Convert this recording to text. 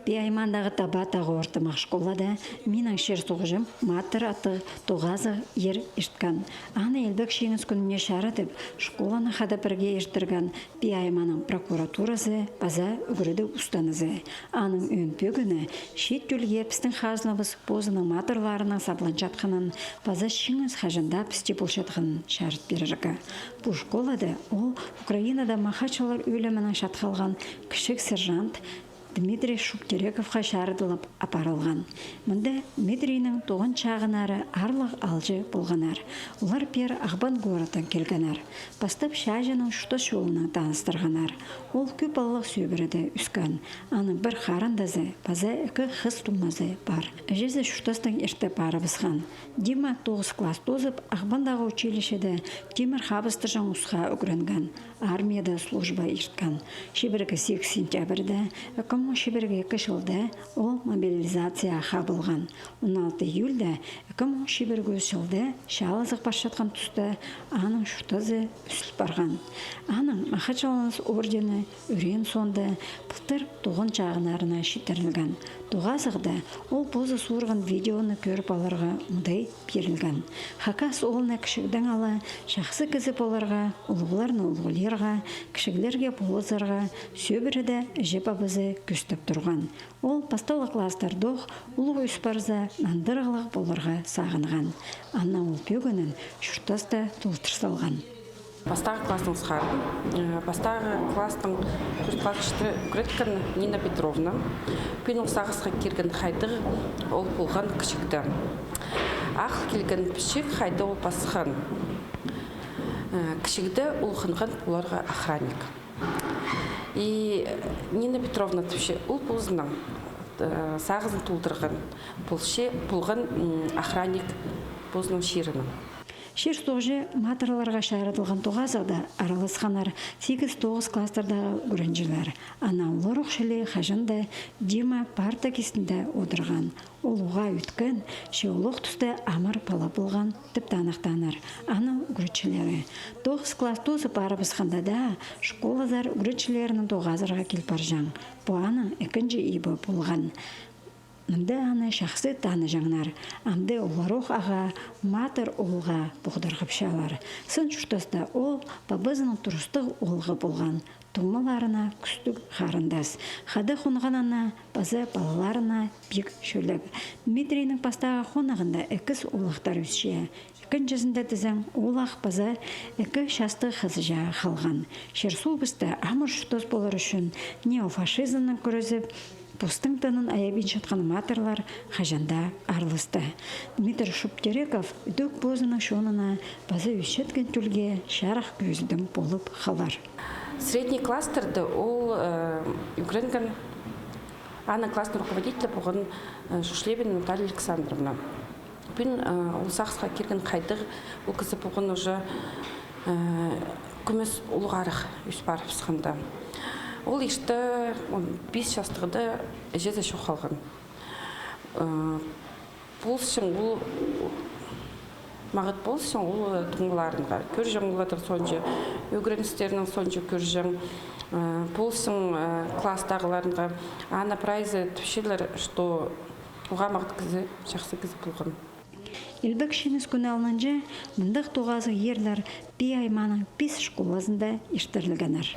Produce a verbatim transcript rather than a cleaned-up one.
Пии аймаандағы Таба тағы ортымах школада минің чир-суғҷым Матыр аттығ тоғазығ ир ирткен. Аны Илбек Чиңіс кӱніне чарыдып, школаны хада пірге иртірген Пии аймааның прокуратуразы паза ӱгредіг устаназы. Аның ӧӧн пӧгіні чиит тӧлге пістің хазнабыс позының матырларының сабланчатханын паза чиңіс хаҷан даа пісте полчатханын чарыт пирерге. Пу школада ол Украинада махачылар ӧлімінең чат халған кічіг сержант Дмитрий Шуптерековха чарыдылып апарылған. Мында Дмитрийнің тоғын чағыннары аарлығ аалҷы полғаннар. Олар пеер Ағбан городтаң килгеннер. Пастап чааҷының чуртас чолынаң таныстырғаннар. Ол кӧп палалығ сӧбіреде ӧскен. Аның пір харындазы паза ікі хыс тумазы пар. Іҷезі чуртастаң ирте парыбысхан. Дима тоғыс класс тоозып, Ағбандағы училищеде тимір хабыстырҷаң усха ӱгренген. Армияда служба ирткен. Чибіргі сигіс сентябрьде ікі муң чибіргі ікі чылда ол мобилизацияа хабылған. Он алты июльде ікі муң чибіргі ӱс чылда чаалазығ парчатхан туста аның чуртазы ӱзіл парған. Аның Махачылаланыс ордені ӱреен соонда пылтыр тоғын чағыннарына читірілген. Тоғазығда ол позы суурған видеоны кӧріп аларға оңдай пирілген. Хакас оолны кічігдең ала чахсы кізі поларға, улуғларны улуғлирға, кічіглерге полызарға сӧбіреде іҷе-пабазы кӧстеп турған. Ол пастағы класстардох улуғ ӧс парза, нандырығлығ поларға сағынған. Ана ол пӧгінін чуртаста толдыр салған. Пастағы класстың сығарған. Э, пастағы класстың тӧрт класс читіре ӱгреткен Нина Петровна. Пӱӱн ол сағысха кирген хайдағ ол полған кічігде. Ағыл килген пічік хайда ол пасхан. Э, кічігде улғанған поларға охранник. И Нина Петровна тіпче, ол позының, э, сағызын толдырған полча, полған, м, охранник позының чирінің. Чир-суғҷы матырларға чарыдылған тоғазығда араласханнар сигіс-тоғыс класстардағы ӱгренҷілер. Ана олар ох чіли хаҷан даа Дима парта кистінде одырған. Ол уғаа ӧткін, че ол ох туста амыр пала полған, тіп таныхтааннар аны ӱгретчілері. Тоғыс класс тоозып парыбысханда даа школазар ӱгретчілерінең тоғазарға кил парҷаң. Пу аның ікінҷі ибі полған. Мында аны чахсы таныҷаңнар. Амды олар ох ағаа, матыр оолға поғдарғапчалар. Сын чуртаста ол пабазының турыстығ оолғы полған. Тумаларына кӱстіг харындас. Хада хонған ана паза палаларына пик чӧлег. Дмитрийнің пастағы хонағында ікіс оолахтар ӧсче. Ікінҷізінде тізең оолах паза ікі частығ хызыҷа халған. Чир-суубыста амыр чуртас полар ӱчӱн неофашизмнең кӱрезіп, постың тынын айабинчатхан матырлар хаҷан даа араласты. Дмитрий Шуптереков ідӧк позының чонына паза ӧсчеткен тӧлге чарых кӧзідім полып халар. Средний класстарда ол, э, ӱгренген, аның классный руководителі полған, э, Шушлебина Наталья Александровна. Пӱӱн, э, ол сағысха кирген хайдағ ол кізі полған уже, э, кӧмес улуғарах ӧс парыбысханда. Ол ирте, он пис частығда іҷезі чох халған. Э, полысчаң ол, мағат полысчаң ол, э, тумаларынға. Кӧрҷең оларның соонҷа ӱгреністерінең, соонҷа кӧрҷең, э, полысчаң, э, класстағыларынға. Ана прайзы тіпчелер, что уғаа мағат кізі, чахсы кізі полған. Илбек Чиңіс кӱні алнынҷа мындағ тоғазығ ирлер Пии аймааның пис школазында иртірілгеннер.